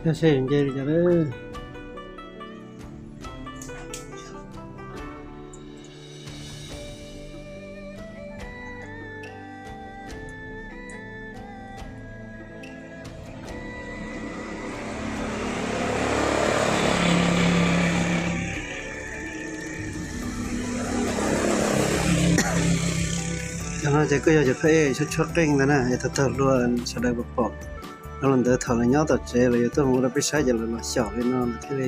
Yog seb nce li cas lawm. Cov no ces kuj yog cov phaj ej tshuab tshuab qeej ntag na, es tau taug hlua sawv daws puas pom. Los ntawd thaum lawv nyob tom tsev lawv yuav tuaj mus ua rau peb saib ces lawv los xyaum li no lawv thiaj li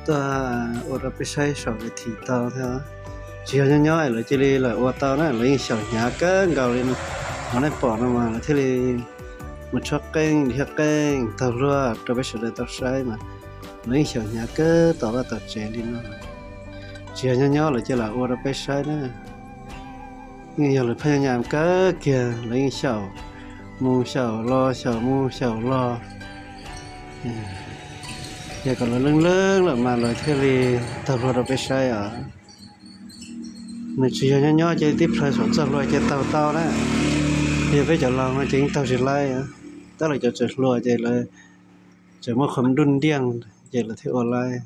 tuaj ua rau peb saib saum lawv thim tau thiab. Tsis yog nyob nyob es lawv cia li lawv ua tau na, lawv yeej xyaum hnyav kawg nkaus li no. Qhov nej pom no mas lawv thiaj li mus tshuab qeej dhia qeej taug hlua rau peb sawv daws tau saib mas lawv yeej xyaum hnyav kawg tom vaj tom tsev li no. Tsis yog nyob nyob lawv cia li ua rau peb saib na. Yeej yog lawv phaj nyas kawg kiag, lawv yeej xyaum mus xyaum los xyaum mus xyaum los. Yog kom lawv leej leej lawm mas lawv thiaj li taug hlua rau peb saib os. Nws tsis yog nyob nyob ces tib plhaw saum txoj hlua ces taug tau na. Yog peb cov laus no ces yeej taug tsis laib. Tab lawv cov tseem hluas ces lawv tseem muaj qhov nruj nriaj ces lawv thiaj ua laib.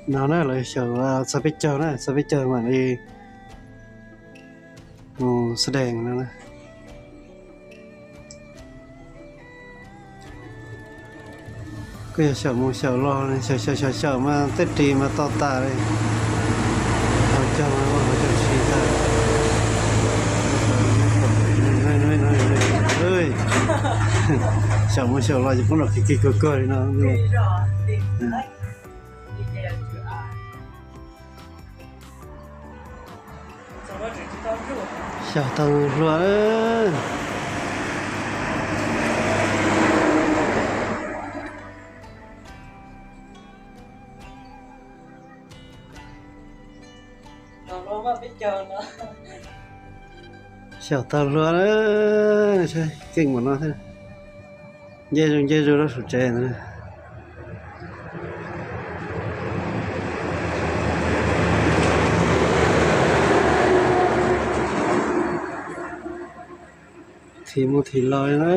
No na lawv xyaum txog peb caug na, txog peb caug mam li mus xab dees no. Kuj yog xyaum mus xyaum los, xyaum xyaum xyaum xyaum mas tej ris mas to tas li. Hauv caug mas ua hauv caug tsis tag. Xyaum mus xyaum los ces poob nrov kig kig kag kag li no. Xyaum tau hlua. Xyaum tau hlua, keej npaum no thiab. Nce zus nce zus rau saum tsev ntawd. Thim mus thim los li na.